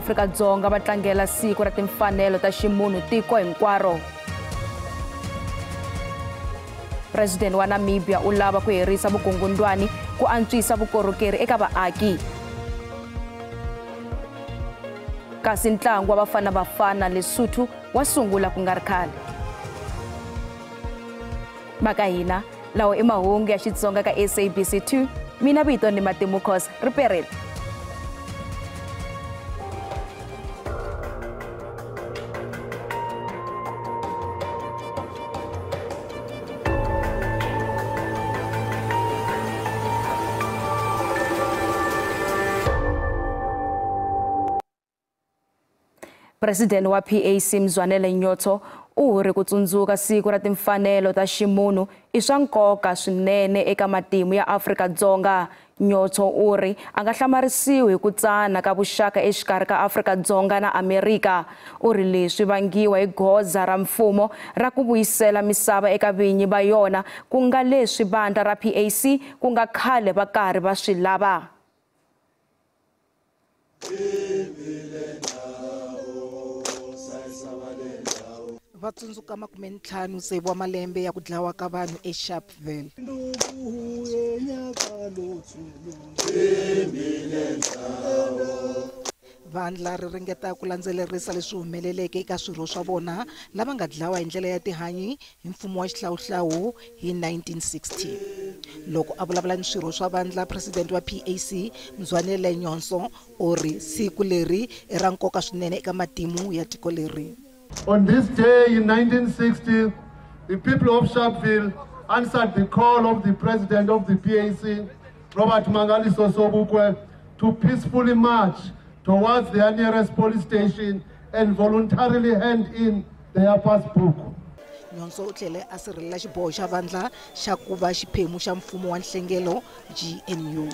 Afrika-Dzonga va tlangela siku ra timfanelo ta ximunhu tiko hinkwaro. President wa Namibia u lava ku herisa vukungundwani ku antswisa vukorhokeri eka vaaki. Kasi ntlangu wa Bafana Bafana Lesotho wa sungula ku nga ri khale. Maka hina lawo i mahungu ya Xitsonga ka SABC 2. Mina vito ni Matimu Khosa riperile. President wa PAC Mzwanele Nyhontso u ri ku tsundzuka siku ra timfanelo ta ximunhu i swa nkoka swinene eka matimu ya Afrika-Dzonga. Nyhontso u ri a nga hlamarisiwi hi ku tsana ka vuxaka exikarhi ka Afrika-Dzonga na Amerika. U ri leswi vangiwa hi goza ra mfumo ra ku vuyisela misava eka vinyi va yona, ku nga leswi vandla ra PAC ku nga khale va karhi va swi lava. Va tsundzuka 56 wa malembe ya ku dlawa ka vanhu eSharpeville. Vandla ri ringeta ku landzelerisa leswi humeleleke eka swirho swa vona lava nga dlawa hi ndlela ya tihanyi hi mfumo wa xihlawuhlawu hi 1960. Loko a vulavula ni swirho swa vandla, president wa PAC Mzwanele Nyhontso u ri siku leri i ra nkoka swinene eka matimu ya tiko leri. On this day in 1960, the people of Sharpeville answered the call of the president of the PAC, Robert Mangaliso Sobukwe, to peacefully march towards their nearest police station and voluntarily hand in their passbook. Nyhontso u tlhele a sirhelela xiboho xa vandla xa ku va xiphemu xa mfumo wa nhlengelo GNU.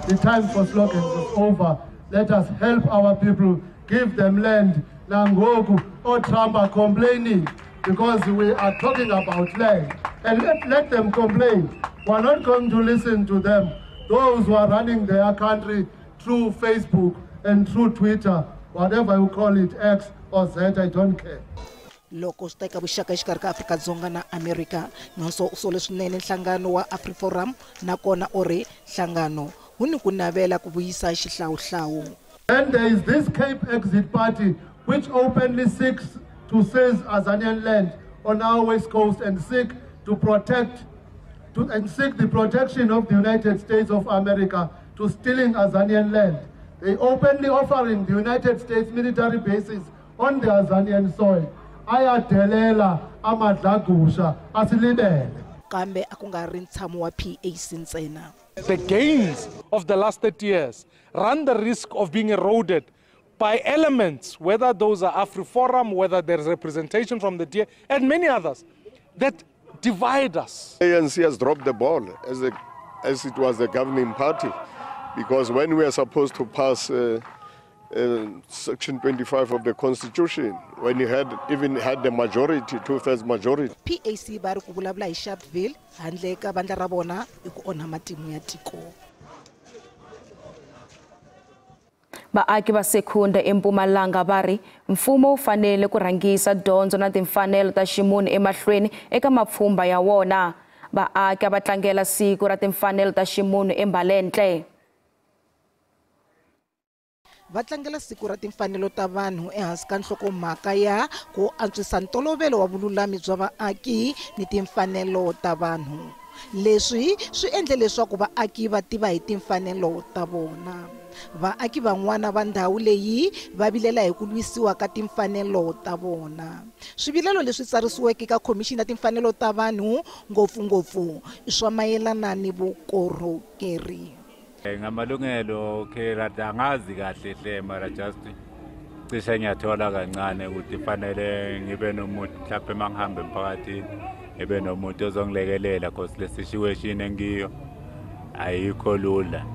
The time for slogans is over. Let us help our people, give them land. Nangoku or Trump are complaining because we are talking about land. And let them complain. We are not going to listen to them. Those who are running their country through Facebook and through Twitter, whatever you call it, X or Z, I don't care. Loko swi teka vuxaka exikarhi ka Afrika-Dzonga na Amerika, Nyhontso u sole swinene nhlangano wa AfriForum nakona u ri nhlangano wu ni ku navela ku vuyisa xihlawuhlawu. Then there is this Cape Exit Party, which openly seeks to seize Azanian land on our west coast and seek to protect and seek the protection of the United States of America to stealing Azanian land. They openly offering the United States military bases on the Azanian soil. Ayadelela amadlagusha asilibele. Kambe a ku nga ri ntshamo wa PAC ntsena. The gains of the last 30 years run the risk of being eroded by elements, whether those are AfriForum, whether there's representation from the DA, and many others, that divide us. ANC has dropped the ball as it was the governing party, because when we are supposed to pass Section 25 of the Constitution, when you had even had the majority, two-thirds majority. PAC va ri ku vulavula hi Sharpeville handle ka vandla ra vona i ku onha matimu ya tiko. Vaaki va Secunda eMpumalanga va ri mfumo wu fanele ku rhangisa dyondzo na timfanelo ta ximunhu emahlweni eka mapfhumba ya wona. Vaaki va tlangela siku ra timfanelo ta ximunhu eMbalenhle. Va tlangela siku ra timfanelo ta vanhu ehansi ka nhlokomhaka ya ku antswisa ntolovelo wa vululami bya vaaki ni timfanelo ta vanhu. Leswi swi endle leswaku vaaki va tiva hi timfanelo ta vona. Vaaki van'wana va ndhawu leyi va vilela hi ku lwisiwa ka timfanelo ta vona. Swivilelo leswi tsarisiweke ka Khomixini ya Timfanelo ta Vanhu ngopfungopfu i swa mayelana ni vukorhokeri. Ngamalungelo ke angazi kahle hle mara just cishe ngiyathola kancane ukuthi fanele ngibe nomuntu mhlawumbe mangihambe emphakathini ngibe nomuntu ozongilekelela because le situation engiyo ayikho lula.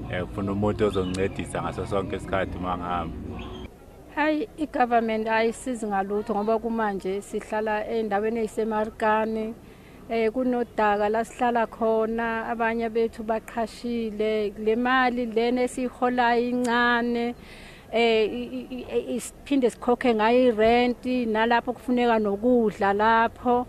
Ngifuna umuntu ozongincedisa ngaso sonke isikhathi mangihamba. Hayi, i-government ayisizi ngalutho ngoba kumanje sihlala endaweni eyiseMarikani. Kunodaka la sihlala khona, abanye bethu baqhashile le mali lena esiholayo incane. Isiphinde sikhokhe ngayo irent nalapho kufuneka nokudla lapho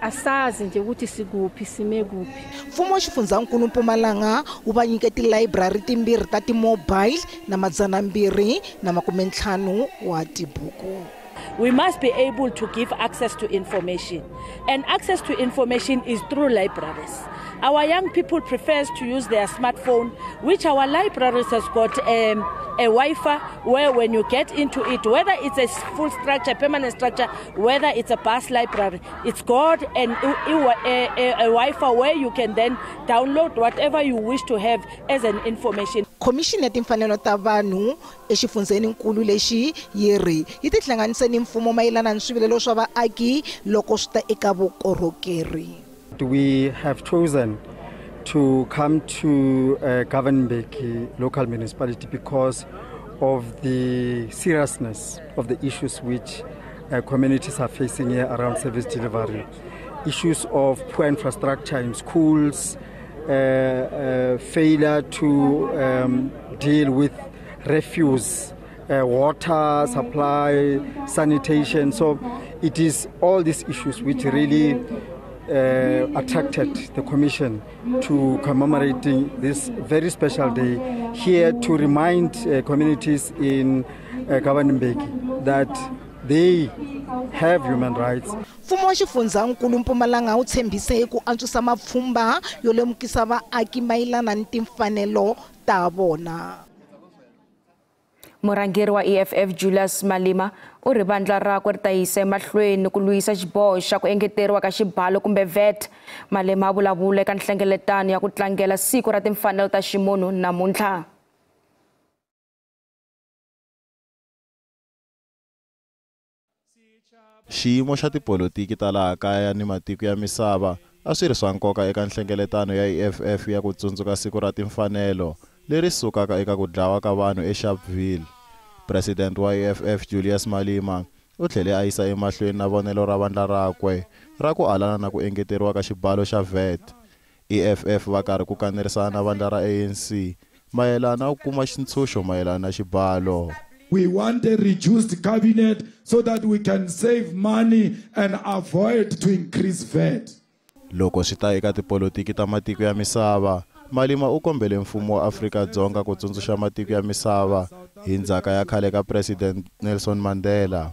asazi nje ukuthi sikuphi sime kuphi. Mfumo wa xifundzankulu Mpumalanga wu va nyike tilayiburari timbirhi ta timobile na 250 wa tibuku. We must be able to give access to information, and access to information is through libraries. Our young people prefers to use their smartphone, which our libraries has got a Wi-Fi where when you get into it, whether it's a full structure, permanent structure, whether it's a bus library, it's got a Wi-Fi where you can then download whatever you wish to have as an information. Khomixini ya timfanelo ta vanhu exifundzheninkulu lexi yi ri yi tihlanganise ni mfumo mayelana ni swivilelo swa vaaki loko swi ta eka vukorhokeri. We have chosen to come to Govan Mbeki local municipality because of the seriousness of the issues which communities are facing here around service delivery. Issues of poor infrastructure in schools, failure to deal with refuse, water supply, sanitation. So it is all these issues which really attracted the Commission to commemorating this very special day here to remind communities in Govan Mbeki that they have human rights. Mfumo wa xifundzankulu Mpumalanga wu tshembise ku antswisa mapfhumba yo lemukisa vaaki mayelana ni timfanelo ta vona. Murhangeri wa EFF Julius Malema u ri vandla rakwe ri ta yisa emahlweni ku lwisa xiboho xa ku engeteriwa ka xibalo kumbe VAT. Malema a vulavula eka nhlengeletano ya ku tlangela siku ra timfanelo ta ximunhu namuntlha. Xiyimo xa tipolotiki ta laha kaya ni matiko ya misava a swi ri swa nkoka eka nhlengeletano ya EFF ya ku tsundzuka siku ra timfanelo leri sukaka eka ku dlawa ka vanhu eSharpeville. President wa EFF Julius Malema u tlhele a yisa emahlweni na vonelo ra vandla rakwe ra ku alana na ku engeteriwa ka xibalo xa VAT. EFF va karhi ku kanerisana na vandla ra ANC mayelana na ku kuma xintshunxo mayelana na xibalo. We want a reduced cabinet so that we can save money and avoid to increase VAT. Loko swi ta eka tipolotiki ta matiko ya misava, Malema u kombele mfumo wa Afrika-Dzonga ku tsundzuxa matiko ya misava hi ndzhaka ya khale ka President Nelson Mandela,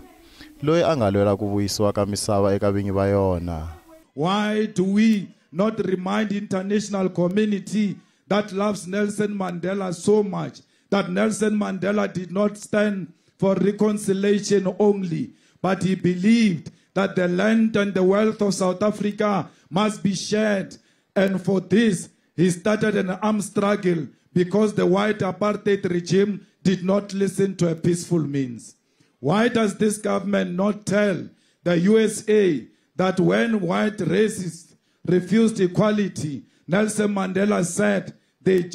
loyi a nga lwela ku vuyisiwa ka misava eka vinyi va yona. Why do we not remind international community that loves Nelson Mandela so much that Nelson Mandela did not stand for reconciliation only, but he believed that the land and the wealth of South Africa must be shared, and for this he started an armed struggle because the white apartheid regime did not listen to a peaceful means. Why does this government not tell the USA that when white racists refused equality, Nelson Mandela said they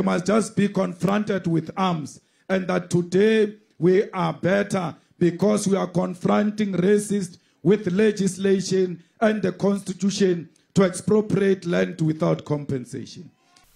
must just be confronted with arms, and that today we are better because we are confronting racists with legislation and the constitution to expropriate land without compensation.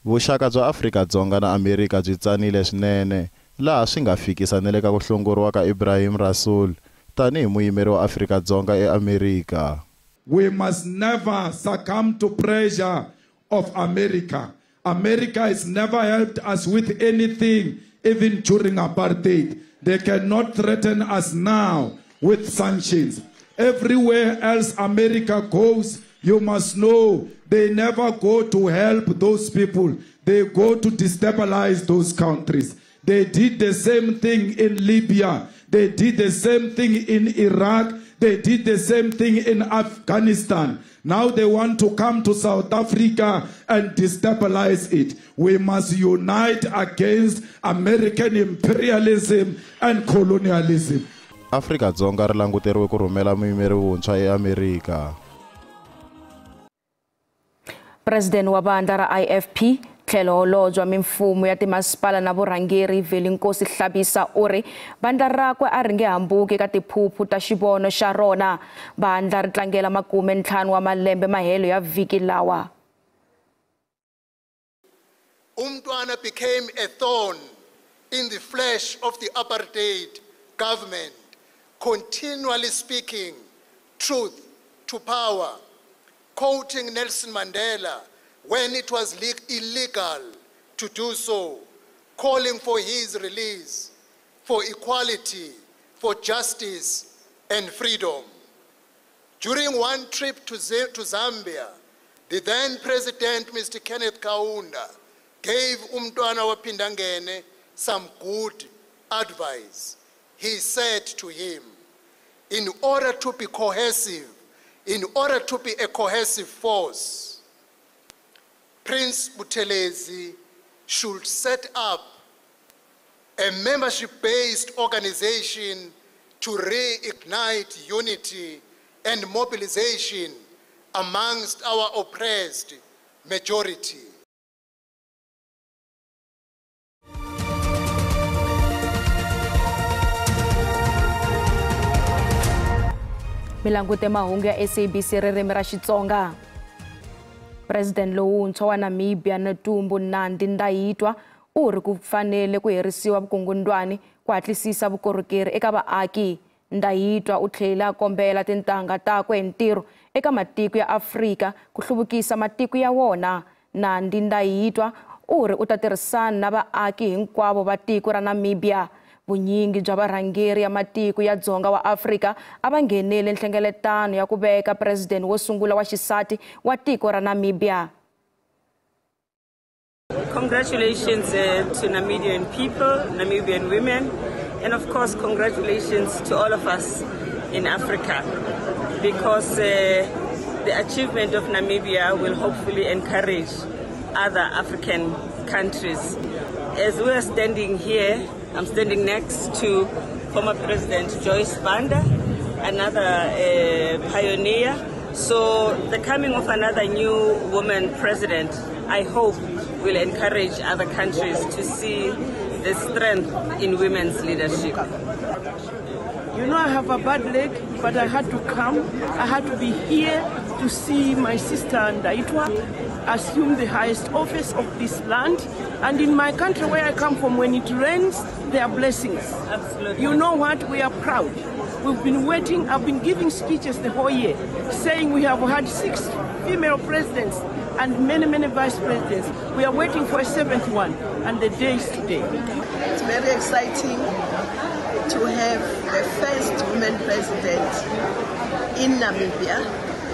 Vuxaka bya Afrika-Dzonga na Amerika byi tsanile swinene laha swi nga fikisa na le ka ku hlongoriwa ka Ibrahim Rasool tanihi muyimeri wa Afrika-Dzonga eAmerika. We must never succumb to pressure of America. America has never helped us with anything, even during apartheid. They cannot threaten us now with sanctions. Everywhere else America goes, you must know they never go to help those people. They go to destabilize those countries. They did the same thing in Libya. They did the same thing in Iraq. They did the same thing in Afghanistan. Now they want to come to South Africa and destabilize it. We must unite against American imperialism and colonialism. Afrika-Dzonga ri languteriwe ku rhumela muyimeri wuntshwa eAmerika. President wa vandla ra IFP tlhelo holobye mimfumo ya timasipala na vurhangeri Velenkosini Hlabisa u ri vandla rakwe a ri nge hambuki eka tiphuphu ta xivono xa rona. Vandla ri tlangela 50 wa malembe mahelo ya vhiki lawa. Umntwana became a thorn in the flesh of the apartheid government, continually speaking truth to power, quoting Nelson Mandela when it was illegal to do so, calling for his release, for equality, for justice and freedom. During one trip to Zambia, the then president, Mr. Kenneth Kaunda, gave Umntwana waPhindangene some good advice. He said to him, in order to be cohesive, in order to be a cohesive force, Prince Buthelezi should set up a membership-based organization to reignite unity and mobilization amongst our oppressed majority. Milangute mahungu ya SABC ririmi ra Xitsonga. President lowuntshwa wa Namibia Netumbo Nandi-Ndaitwah u ri ku fanele ku herisiwa vukungundwani ku hatlisisa vukorhokeri eka vaaki. Ndaitwah u tlhela a kombela tintangha takwe hi ntirho eka matiko ya Afrika ku hluvukisa matiko ya wona. Nandi-Ndaitwah u ri u ta tirhisana na vaaki hinkwavo va tiko ra Namibia. Vunyingi bya varhangeri ya matiko ya dzonga wa Afrika a va nghenele nhlengeletano ya ku veka president wo sungula wa xisati wa tiko ra Namibia. Congratulations to Namibian people, Namibian women, and of course congratulations to all of us in Africa, because the achievement of Namibia will hopefully encourage other African countries. As we are standing here, I'm standing next to former President Joyce Banda, another pioneer. So the coming of another new woman president, I hope, will encourage other countries to see the strength in women's leadership. You know, I have a bad leg, but I had to come. I had to be here to see my sister Ndaitwah assume the highest office of this land. And in my country where I come from, when it rains, there are blessings. Absolutely. You know what? We are proud. We've been waiting. I've been giving speeches the whole year, saying we have had 6 female presidents and many, many vice presidents. We are waiting for a 7th one, and the day is today. It's very exciting to have the first woman president in Namibia.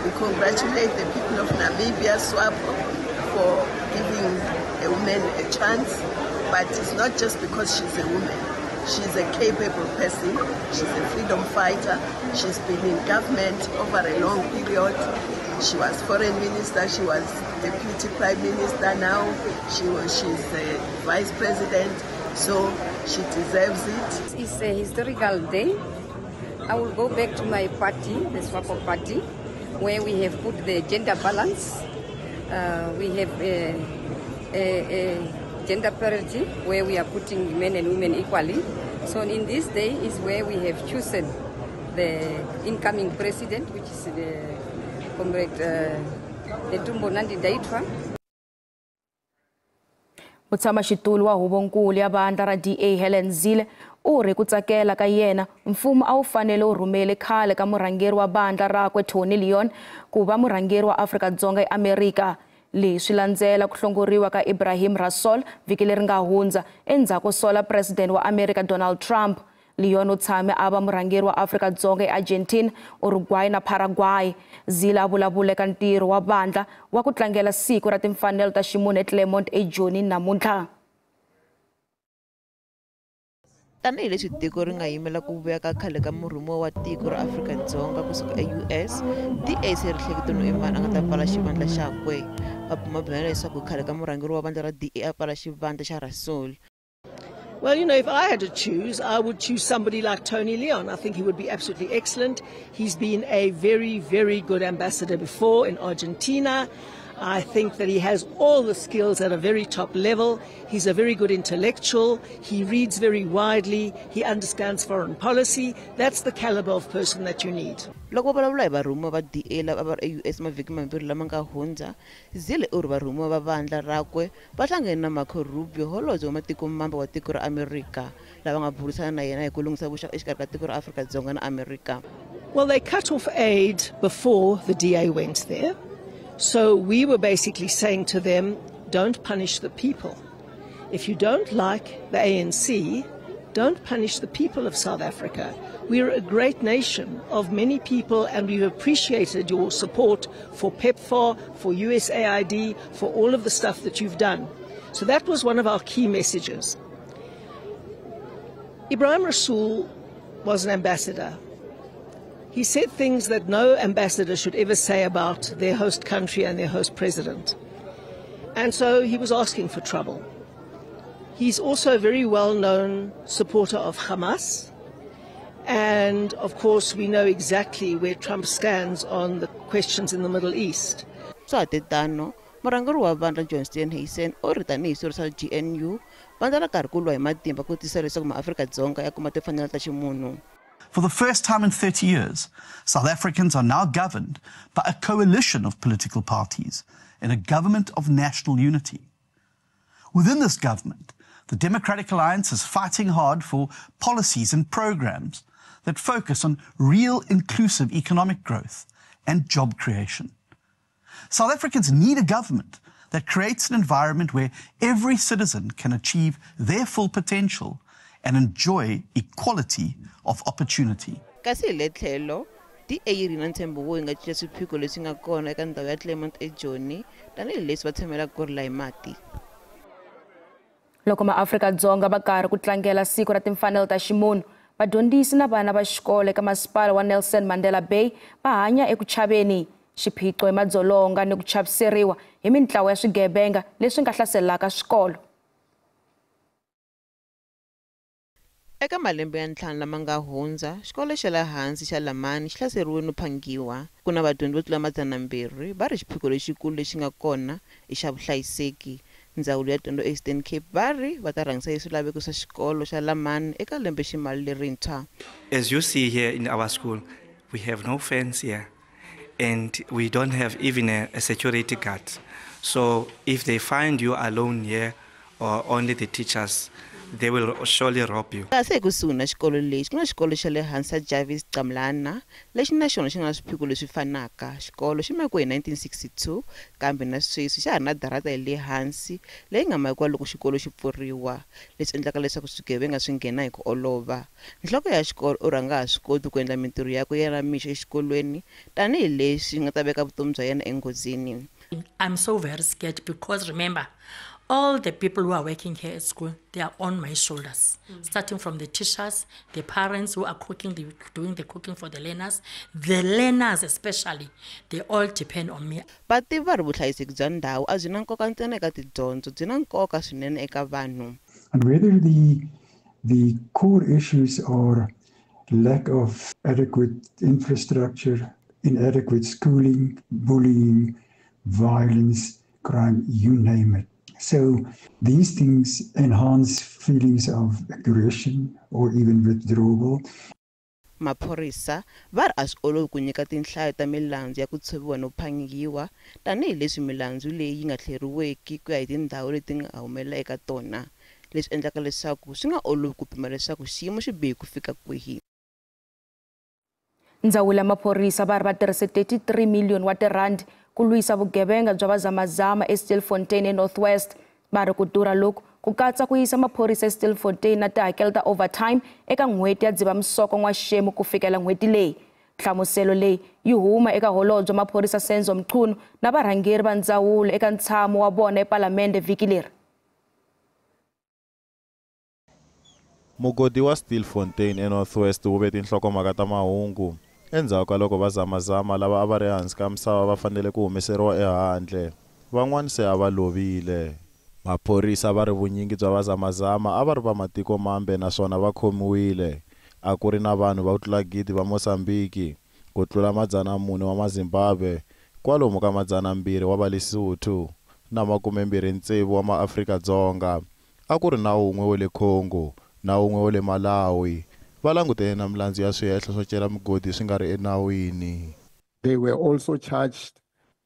We congratulate the people of Namibia, SWAPO, for giving a woman a chance. But it's not just because she's a woman. She's a capable person. She's a freedom fighter. She's been in government over a long period. She was foreign minister. She was deputy prime minister. Now she's a vice president. So she deserves it. It's a historical day. I will go back to my party, the SWAPO party, where we have put the gender balance. We have a gender parity where we are putting men and women equally. So in this day is where we have chosen the incoming president, which is the Comrade Netumbo Nandi-Ndaitwah. Mutshamaxitulu wa huvonkulu ya vandla ra DA Helen Zille u ri ku tsakela ka yena mfumo a wu fanele wu rhumele khale ka murhangeri wa vandla rakwe Tony Leon ku va murhangeri wa Afrika-Dzonga eAmerika. Leswi landzela ku hlongoriwa ka Ibrahim Rasool vhiki leri nga hundza endzhaku sola president wa Amerika Donald Trump. Leon u tshame a va murhangeri wa Afrika-Dzonga eArgentina, Uruguay na Paraguay. Zille a vulavula eka ntirho wa vandla wa ku tlangela siku ra timfanelo ta ximunhu eClermont eJoni namuntlha. Tanihileswi tiko ri nga yimela ku vuya ka khale ka murhumiwa wa tiko ra Afrika-Dzonga kusuka eUS, DA se ri hlekete no i mani a nga ta pfala xivandla xakwe. Va bumabumela leswaku khale ka murhangeri wa vandla ra DA a pfala xivandla xa Rasool. Well, you know, if I had to choose, I would choose somebody like Tony Leon. I think he would be absolutely excellent. He's been a very, very good ambassador before in Argentina. I think that he has all the skills at a very top level. He's a very good intellectual. He reads very widely. He understands foreign policy. That's the caliber of person that you need. Loko va vulavula hi varhumiwa va DA lava va ri eUS mavhiki mambirhi lama nga hundza, Zille u ri varhumiwa va vandla rakwe va hlangene na Marco Rubio, holobye wa matiko mambe wa tiko ra Amerika, lava nga burisana na yena hi ku lunghisa vuxaka exikarhi ka tiko ra Afrika-Dzonga na Amerika. Well, they cut off aid before the DA went there. So we were basically saying to them, don't punish the people. If you don't like the ANC, don't punish the people of South Africa. We are a great nation of many people, and we've appreciated your support for PEPFAR, for USAID, for all of the stuff that you've done. So that was one of our key messages. Ebrahim Rasool was an ambassador. He said things that no ambassador should ever say about their host country and their host president. And so he was asking for trouble. He's also a very well-known supporter of Hamas. And of course, we know exactly where Trump stands on the questions in the Middle East. Swa ha tano, murhangeri wa vandla John Steenhuisen u ri tanihi swirho swa GNU, vandla ra karhi ku lwa hi matimba ku tiyisisa leswaku maAfrika-Dzonga ya kuma timfanelo ta ximunhu. For the first time in 30 years, South Africans are now governed by a coalition of political parties in a government of national unity. Within this government, the Democratic Alliance is fighting hard for policies and programs that focus on real inclusive economic growth and job creation. South Africans need a government that creates an environment where every citizen can achieve their full potential and enjoy equality of opportunity. Kasi hi le tlhelo, DA yi ri na ntshembo wo yi nga cinca swiphiqo leswi nga kona eka ndhawu ya Claremont eJoni tanihileswi va tshamelaka ku rila hi mati. Loko maAfrika-Dzonga va karhi ku tlangela siku ra timfanelo ta ximunhu, vadyondzisi na vana va xikolo eka masipala wa Nelson Mandela Bay va hanya eku chaveni. Xiphiqo hi madzolonga ni ku chaviseriwa hi mintlawa ya swigevenga leswi nga hlaselaka swikolo. Eka malembe ya 5 lama nga hundza, xikolo xa le hansi xa Lamani xi hlaseriwe no phangiwa. Ku na vadyondzi vo tlula 200 va ri xiphiqo lexikulu lexi nga kona i xa vuhlayiseki. Ndzawulo ya Dyondzo Eastern Cape va ri va ta rhangisa swilaveko swa xikolo xa Lamani eka lembeximali lerintshwa. As you see here in our school, we have no fence here and we don't have even a security guard. So if they find you alone here or only the teachers, they will surely rob you. Kasi ekusuhi na xikolo lexi ku na xikolo xa le hansi xa Jarvis Qamlana lexi na xona xi nga na swiphiqo leswi fanaka. Xikolo xi makiwe hi 1962 kambe na sweswi xa ha ri na darata ya le hansi leyi nga makiwa loko xikolo xi pfuriwa, leswi endlaka leswaku swigevenga swi nghena hi ku olova. Nhloko ya xikolo u ri a nga ha swi koti ku endla mintirho yakwe ya namixo exikolweni tanihileswi nga ta veka vutomi bya yena enghozini. I'm so very scared because remember, all the people who are working here at school, they are on my shoulders. Starting from the teachers, the parents who are cooking, doing the cooking for the learners especially, they all depend on me. Vativi va ri vuhlayiseki bya ndhawu a byi na nkoka ntsena eka tidyondzo, byi na nkoka swinene eka vanhu. And whether the core issues are lack of adequate infrastructure, inadequate schooling, bullying, violence, crime, you name it. So these things enhance feelings of aggression or even withdrawal. Maphorisa va ri a swi olovi ku nyika tinhlayo ta milandzu ya ku tshoviwa no phangiwa tanihileswi milandzu leyi yi nga hleriweki ku ya hi tindhawu leti nga humelela eka tona, leswi endlaka leswaku swi nga olovi ku pima leswaku xiyimo xi bihe ku fika kwihi. Ndzawulo ya maphorisa va ri va tirhise 33 miliyoni wa tirhandi ku lwisa vugevenga bya vazamazama eStilfontein eNorth West. Va ri ku durha loku ku katsa ku yisa maphorisa eStilfontein na tihakelo ta overtime eka n'hweti ya Dzivamisoko n'waxemu ku fikela n'hweti leyi. Nhlamuselo leyi yi huma eka holobye wa maphorisa Senzo Mchunu na varhangeri va ndzawulo eka ntshamo wa vona ePalamende vhiki leri. Mugodi wa Stilfontein eNorth West wu ve tinhlokomhaka ta mahungu endzhaku ka loko vazamazama lava a va ri ehansi ka misava va fanele ku humeseriwa ehandle. Van'wana se a va lovile. Maphorisa va ri vunyingi bya vazamazama a va ri va matiko mambe naswona va khomiwile. A ku ri na vanhu va ku tlula 1,000 va Mozambiki, ku tlula 400 wa Mazimbabwe, Kwalomu ka 200 wa va Lesotho na 26 wa maAfrika-Dzonga. A ku ri na wun'we wa le Congo na wun'we wa le Malawi. Va langutene na milandzu ya swihehlo swo cela migodi swi nga ri enawini. They were also charged,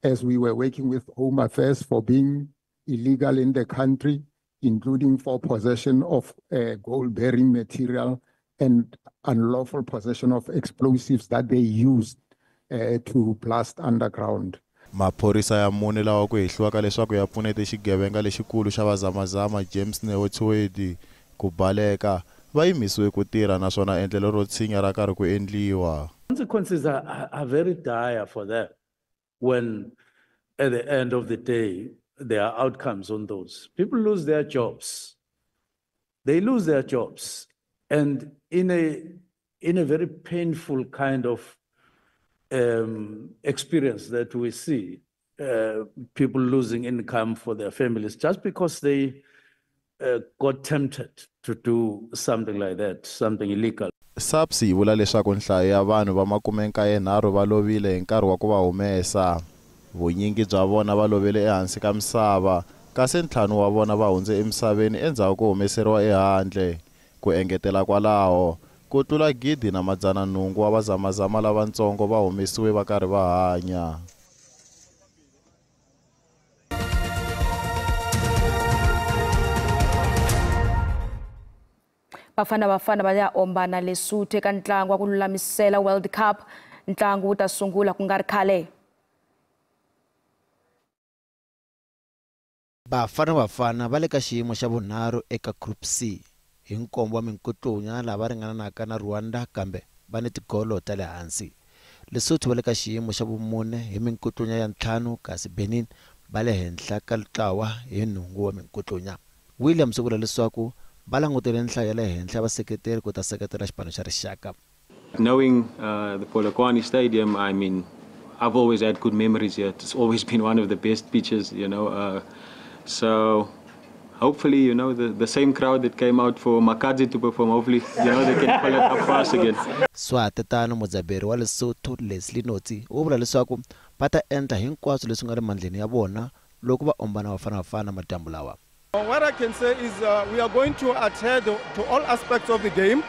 as we were working with Home Affairs, for being illegal in the country, including for possession of gold-bearing material and unlawful possession of explosives that they used to blast underground. Maphorisa ya mune lawa ku hehliwaka leswaku ya pfunete xigevenga lexikulu xa vazamazama James Neo Tshoedi ku baleka va yimisiwe ku tirha naswona endlelo ro tshinya ra karhi ku endliwa. Consequences are very dire for them when at the end of the day there are outcomes on those. People lose their jobs. They lose their jobs, and in a very painful kind of experience that we see, people losing income for their families just because they got tempted to do something like that, something illegal. SAPS yi vula leswaku nhlayo ya vanhu va 93 va lovile hi nkarhi wa ku va humesa. Vunyingi bya vona va lovele ehansi ka misava, kasi 5 wa vona va hundze emisaveni endzhaku ko humeseriwa ehandle. Ku engetela kwalaho, ku tlula 1,800 wa vazamazama lavatsongo va humesiwe va karhi va hanya. Bafana Bafana va ya ombana Lesotho eka ntlangu wa ku lulamisela World Cup. Ntlangu wu ta sungula ku nga ri khale. Bafana Bafana va le ka xiyimo xa vunharhu eka Group C hi nkombo wa minkutlunya lava ringananaka na Rwanda kambe va ni tigolo ta le hansi. Lesotho va le ka xiyimo xa vumune hi minkutlunya ya 5 kasi Benin va le henhla ka ntlawa hi 8 wa minkutlunya. Williams u vula leswaku va langutele nhlayo ya le henhla vaseketeri ku ta seketela xipano xa rixaka. Knowing the Polokwane Stadium, I mean, I've always had good memories here. It's always been one of the best pitches, you know. So hopefully, you know, the same crowd that came out for Makadzi to perform, hopefully, you know, they can pull it up fast again. Swatetano mudzaberi wa Lesotho Leslie Notsi u vula leswaku va ta endla hinkwaswo leswi nga le mandleni ya vona loko va ombana Bafana Bafana madyambu lawa. What I can say is we are going to adhere to all aspects of the game.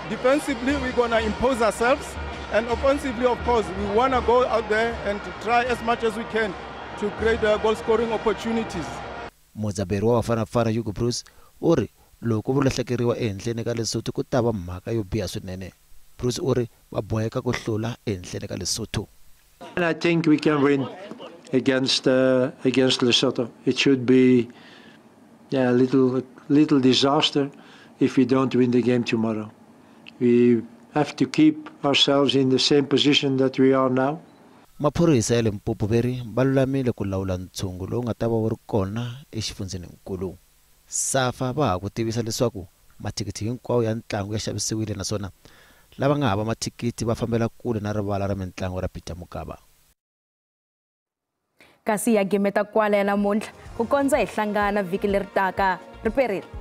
Defensively, we're going to impose ourselves, and offensively, of course, we want to go out there and to try as much as we can to create goal-scoring opportunities. Mudzaberi wa Bafana Bafana Hugo Broos u ri loko vo lahlekeriwa ehenhleni ka Lesotho ku ta va mhaka yo biha swinene. Broos u ri va boheka ku hlula ehenhleni ka Lesotho. And I think we can win against Lesotho. It should be a little disaster if we don't win the game tomorrow. We have to keep ourselves in the same position that we are now. Maphorisa ya Limpopo veri va lulamile ku lawula ntshungu lowu nga ta va wu ri kona exifundzeninkulu. SAFA va ha ku tivisa leswaku mathikithi hinkwawo ya ntlangu ya xavisiwile naswona lava nga hava mathikithi va fambela kule na rivala ra mintlangu ra Peter Mokaba. Kasi ya gimeta kwala ya namuntlha ku kondza hi hlangana vhiki leri taka. Ri perile.